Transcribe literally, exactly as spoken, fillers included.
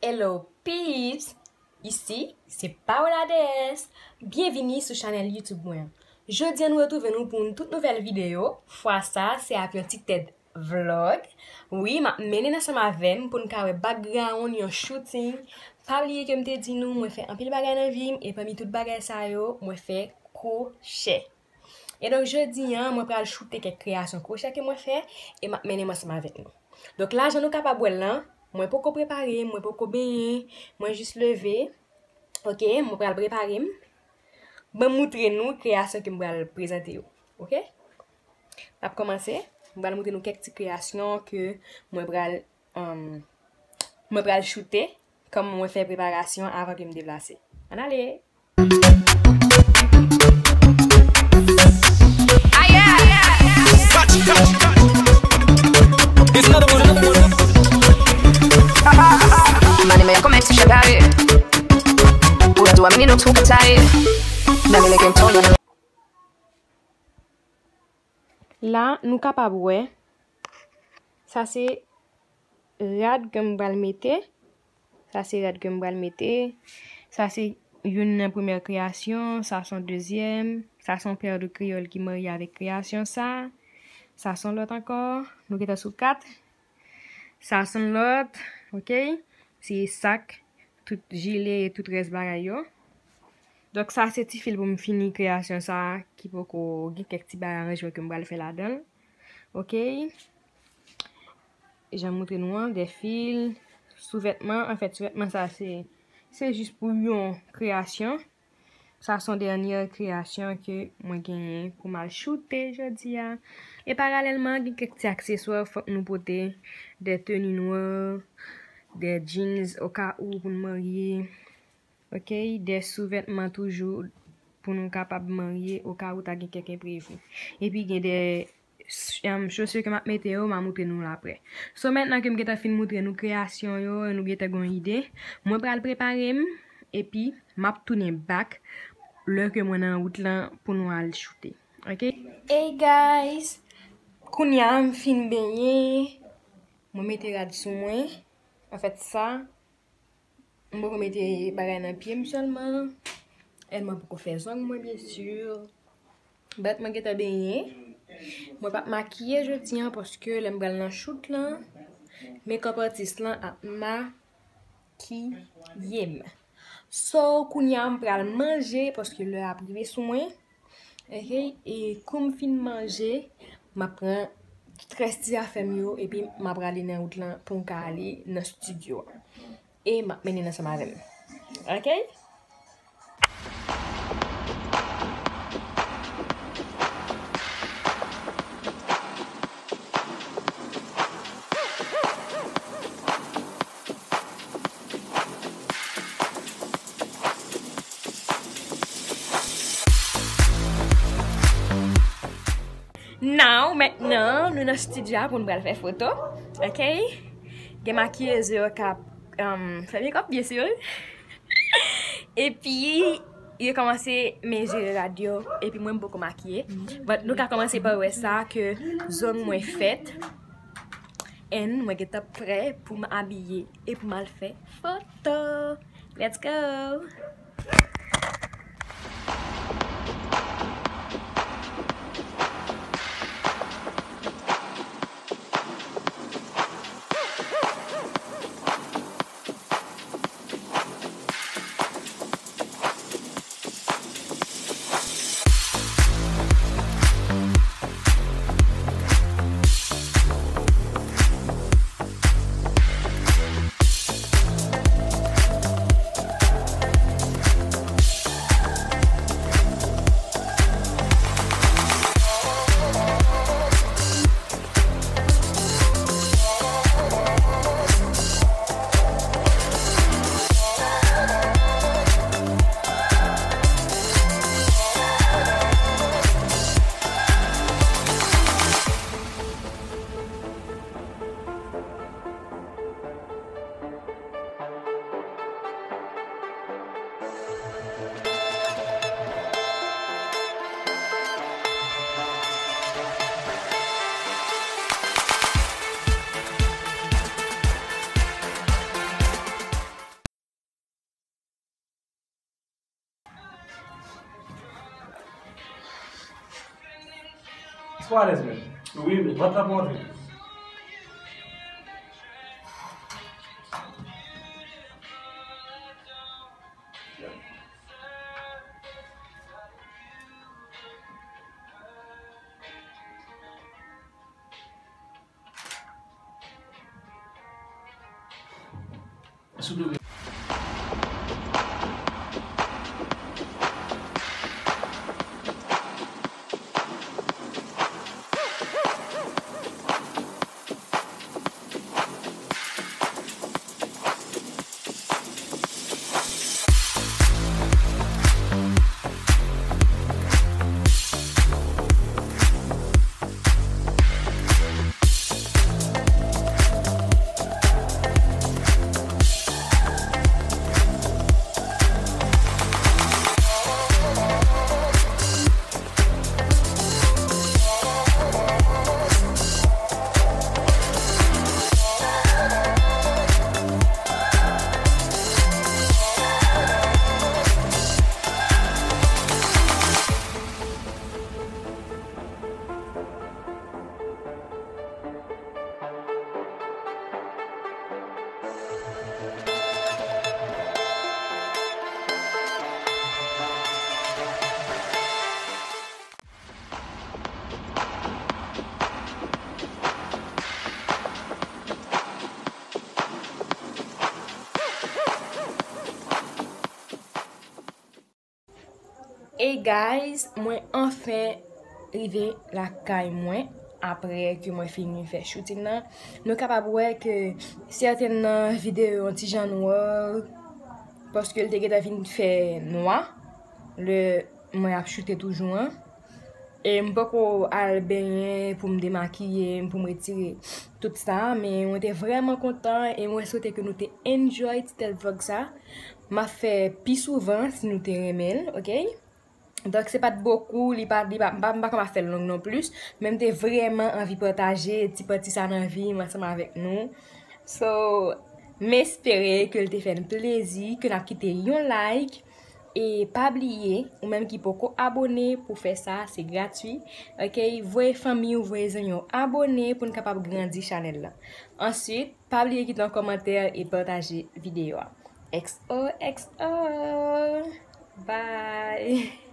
Hello peeps! Isi se Paola D S. Byenvini sou chanèl YouTube mwen. Jodi a nou retwouve nou pou yon tout nouvèl videyo. Fwa sa a se ap yon ti tèt vlog. Wi, m ap mennen n ansanm avè m pou n ka wè background yon shooting. Pa bliye ke m te di nou mwen fè anpil bagay nan vi m e pami tout bagay sa yo mwen fè kwochè. E donk jodi a mwen pral choute kèk kreyasyon kwochè ke mwen fè e m ap mennen m ansanm avèk nou. Donk la jan nou kapab wè l lan, mwen poko prepare m, mwen poko benyen, mwen jis leve. Ok, mwen pral prepare m. Ban m moutre nou kreyasyon ke m pral prezante yo. Ok? N ap kòmanse. Mwen pral moutre nou kèk ti kreyasyon ke mwen pral, um, mwen pral choute kòm mwen fè preparasyon avan ke m deplase. Ann ale! La, nou kapab wè, sa se rad ke m pral mete. Sa se rad ke m pral mete. Sa se youn nan premyè kreyasyon. Sa se yon dezyèm. Sa se yon pè de kreyòl ki marye avèk kreyasyon sa. Sa se yon lòt ankò. Nou gentan sou kat. Sa se yon lòt. Ok. Se sak, tout jile e tout rès bagay yo. Donk, sa se ti fil pou m fini kreyasyon sa a, ki poko gen kèk ti bagay aranjman ke m pral fè ladan l. Ok. Jan m moutre nou an, de fil, souvètman. Anfèt, souvètman sa se, se jis pou yon kreyasyon. Sa se yon dènyè kreyasyon ke mwen genyen pou m al choute jodi a. E paralèlman, gen kèk ti akseswa fòk nou pote, de teni nwa, de jeans oka ou pou n marye. Ok, de souvètman toujou pou nou kapab marye oka ou ta gen kèk enprevi. Epi gen de, um, chaussures ke m ap mete yo, m a moutre nou l aprè. So, mentnan ke m gentan fin moutre nou kreyasyon yo, nou gentan gen yon ide, mwen pral prepare m, epi m ap tounen back lè ke mwen nan wout lan pou nou al choute. Ok? Hey guys! Kounye a m fin benyen, mwen mete rad sou mwen. Anfèt, sa, m poko mete bagay nan pye m sèlman. And mwen poko fè zong mwen, byen si. But mwen gentan benyen. Mwen p ap makiye jodi a paske lè m pral nan shoot lan, makeup artist lan ap makiye m. So, kounye a m pral manje paske lè ap rive sou mwen. Ok, e kou m fin manje, m ap pran tout rès ti afè m yo, epi m ap rale nan wout lan pou m ka ale nan estidyo a. E m ap mennen n ansanm avè m. Ok? Now, mentnan, nou nan estidyo a pou n pral fè foto. Ok? Gen makiyez yo k ap, um, fè makeup, byen si. Epi, yo kòmanse mezire rad yo. Epi mwen, m poko makiye. But nou ka kòmanse pa wè sa ke zong mwen fèt. And mwen gentan prè pou m abiye e pou m al fè foto. Let's go! Ou alèz menm? Wi, men. Vant la pou antre. Hey guys, mwen anfen rive lakay mwen apre ke mwen fini fè shooting nan. Nou kapab wè ke sèten nan videyo yon ti jan nwa paske l te gentan vin fè nwa lè mwen ap choute toujou an. E m poko al benyen pou m demakiye m, pou m retire tout sa, men mwen te vrèman kontan e mwen swete ke nou te enjoy ti tèt vlog sa. M ap fè pi souvan si nou te renmen l, oke? Donk, se pa t bokou, li pa, li pa, m pa, m pa konn ap fè l long non plis, men m te vrèman anvi pataje ti pati sa nan vi m ansanm avèk nou. So, m espere ke l te fè n plezi, ke n ap kite yon like. E pa bliye, ou menm ki poko abone, pou fè sa, se gratwi. Oke, voye fanmi w, voye zanmi w abone pou n kapab grandi chanèl la. Answit, pa bliye kite yon kòmantè e pataje videyo a. X O X O. Bye.